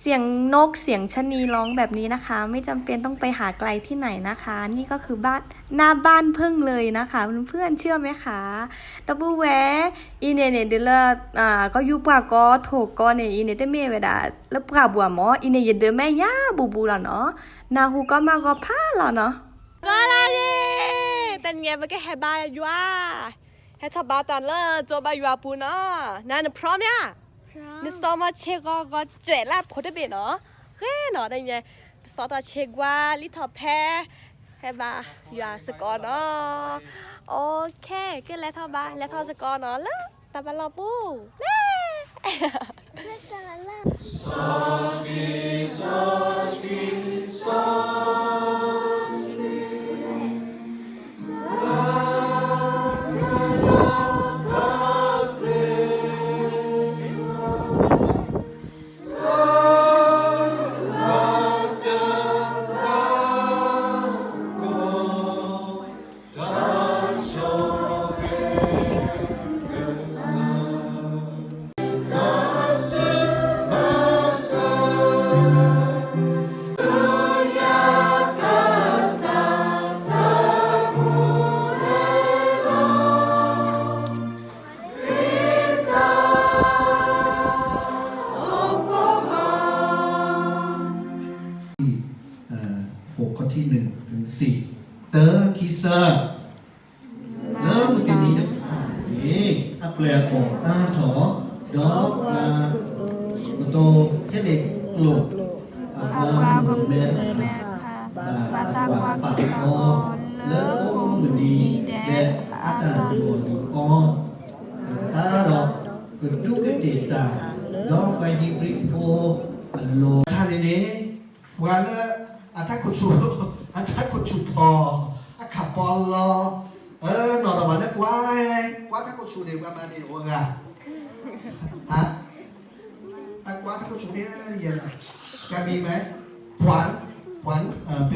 เสียงนกเสียงชะนีร้องแบบนี้นะคะ ไม่จำเป็นต้องไปหาไกลที่ไหนนะคะ นี่ก็คือบ้าน หน้าบ้านเพิ่งเลยนะคะ เพื่อนๆ เชื่อไหมคะ ဒီပုၢ်ဝဲၢ် အံၤန့ၣ်န့ၣ် ဒုးလၢ ကီၢ်ယူၢ်ပှၢ်ကီၢ်ထိးကီၢ်န့ၣ် အံၤန့ၣ် တမ့ၢ်ဝဲဒၣ်လၢပှၢ်ပူၤမၢ် အံၤန့ၣ် ယဒုးမဲာ်ညါဘူးဘူးလီၤနီၤ နၢ်ဟူကီၢ်မးကီၢ်ဖးလီၤနီၤ ကီၢ်လၢန့ၣ် တနံၤအံၤ ပကဟဲဘါယွၤ ဟဲထီၣ်ဘါတၢ်လၢကၠိဘါယွၤပူၤနီၤ နၤန พร้อม မ့ၢ်ဧါ နစီၤမီၤဆ့ၣ်ကီးကီးကွဲးလၢဖိတဘ့ၣ်နီၤ ဃဲနီၤ တနံၤအံၤ ပစီၤထီၣ်ဆ့ၣ်ကွၢ်လံထီၣ်ဖဲ ဟဲဘါယွၤစ့ၢ်ကီးနီၤ OK ကလဲၤထီၣ်ဘါ လဲၤထီၣ်စ့ၢ်ကီးနီၤ လၢတၢ်ဘါလီၢ်ပူၤ လၢ ဟိး ข้อที่หนึ่งถึงสี่ တၢ ခံဆၢ လၢမုၢ်တနံၤတဖၣ်န့ၣ် အပျဲၢ်အဘီၣ်အါထီၣ်, ဒီးပှၤကတိၤဟ့လ့ၣ်ကျိာ်, အပှၤမုၣ်မဲတဖၣ် ဘၣ်တၢ်ကွၢ်ပာ်အီၤ လၢကိးမုၢ်နံၤဒဲး အတၢ်ဒုးအီၣ်ဒုးအီ အသးဒီး ကဒူးကဒ့ၣ်တၢ်, ဒီးပှၤဧ့ၤဘြံၤဖိအလီၢ် တၢ်န့ၣ်န့ၣ် ပှၤလၢအတၢ်ခိၣ်ဆူၣ်, အတၢ်ခိၣ်ဆူၣ်ထီၣ်, အခးပီလီၤ, အနီၢ်ဒီးပှၤလၢကွၢ်, ကွၢ်တၢ်ခိၣ်ဆူၣ်န့ၣ် ပှၤမၤန့ၣ်အိၣ်ဂၤ, ဟါ, အကွၢ်တၢ်ခိၣ်ဆူၣ်န့ၣ် ယဲလီၤ, ကမံၤမ့ၢ်, ကွၢ်, ကွၢ်, ပ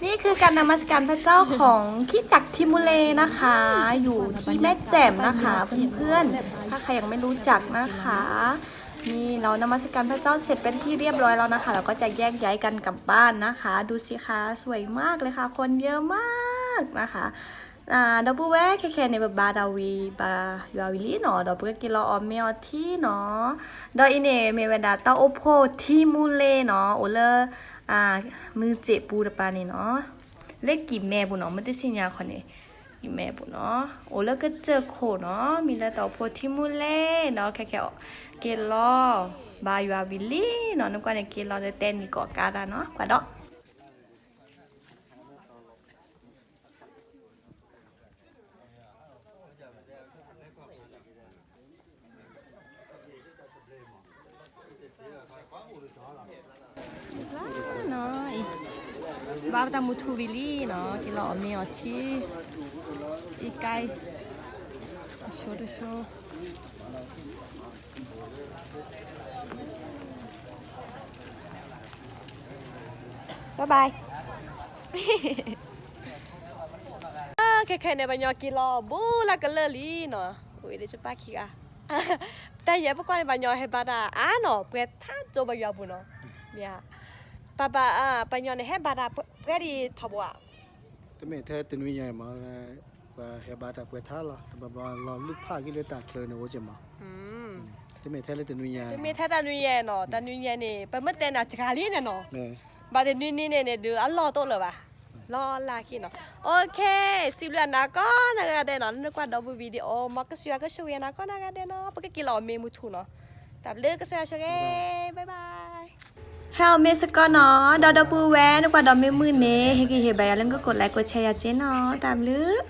นี่คือการนมัสการพระเจ้าของคริสตจักรทิมูเลนะคะ อยู่ที่แม่แจ่มนะคะเพื่อนๆ ถ้าใครยังไม่รู้จักนะคะ นี่เรานมัสการพระเจ้าเสร็จเป็นที่เรียบร้อยแล้วนะคะ เราก็จะแยกย้ายกันกลับบ้านนะคะ ดูสิคะ สวยมากเลยค่ะ คนเยอะมากนะคะ ဒီပုၢ်ဝဲၢ်ခဲခဲန့ၣ် ပဘါတၢ်ဝံၤ ဘါယွၤဝံၤလံနီၤ ဒီးပကက့ၤလီၤအီၣ်မ့ၤအီထံနီၤ ဒီးအံၤန့ၣ် မ့ၢ်ဝဲဒၣ်တၢ်အိၣ်ဖှိၣ်ထံမူလ့နီၤ အိၣ်လၢ မုၢ်စ့ၣ်ပူၤတပၤန့ၣ်နီၤ လၢကံၢ်မဲပူၤနီၤ မ့ၢ်တသ့ၣ်ညါခီန့ၣ် ကံၢ်မဲပူၤနီၤ အိၣ်လၢကစၢၢ်ခိၣ်နီၤ မံၤလၢတၢ်အိၣ်ဖှိၣ်ထံမူလ့ဒီးခဲခဲ က့ၤလီၤ ဘါယွၤဝံၤလံနီၤ နကွၢ်န့ၣ် က့ၤလီၤဒီးတဲနံၣ်ကိးကါတၢ်နီၤ ကွၢ်ဒီး ဘၣ်တၢ်မုၢ်ထူၣ်ဝံၤလံနီၤ က့ၤလီၤအီၣ်မ့ၤအီထံ အံၤကါ တဆိတဆိ Bye bye ခဲခဲန့ၣ် ပှၤညီက့ၤလီၤဘူးလၢကလၢာ်လံနီၤ အိၣ်အံၤဒီးကပၣ်ခံဂၤ တၢ်ယဲၢ်ပကွၢ်န့ၣ် ပှၤညီဟဲဘါတၢ်အါနီၤ ပှဲၤထါကၠိဘါယွၤပူၤနီၤ မ့ၢ်ဧါ ပၢ်ပၢ် ပှၤညီန့ၣ် ဟဲဘါတၢ်ပှဲၤဒ်ထီဘိဧါ တမ့ၢ်ထဲတနွံညါမး ပှၤဟဲဘါတၢ်ပှဲၤထါလီၤ တဘျီဘျီလီၤလုၢ်ဖးက့ၤလၢတၢ်ချၢန့ၣ် အိၣ်က့ၤမး တမ့ၢ်ထဲလၢတနွံညါ တမ့ၢ်ထဲတနွံညါနီၤ တနွံညါန့ၣ် ပမ့ၢ်တဲနၤစှၤလံန့ၣ်နီၤ ဘၣ်တနွံနံၤန့ၣ်န့ၣ် ဒုးအလီၢ်တအိၣ်လၢၤဘၣ် လီၢ်လၢ်ခံနီၤ OK စံးဘျုးနၤကိးနဂၤဒဲးနီၤ နကွၢ်ဒီပုၢ်ဝဲၢ် video မ်ကစၢ်ယွၤကဆိၣ်ဂ့ၤနၤကိးနဂၤဒဲးနီၤ ပကက့ၤလီၤအီၣ်မ့ၤမုၢ်ထူၣ်နီၤ တၢ်ဘျုးကစၢ်ယွၤဆိၣ်ဂ့ၤ bye bye ဟဲအီၣ်မ့ၤစ့ၢ်ကီးနီၤ ဒီးဒီပုၢ်ဝဲၢ် နကွၢ်ဒီးမ့ၢ်မုာ်န့ၣ် ဟ့ၣ်ဂံၢ်ဟ့ၣ်ဘါယၤလၢကကိးlikeကိးshareယၤက့နီၤ တၢ်ဘျုး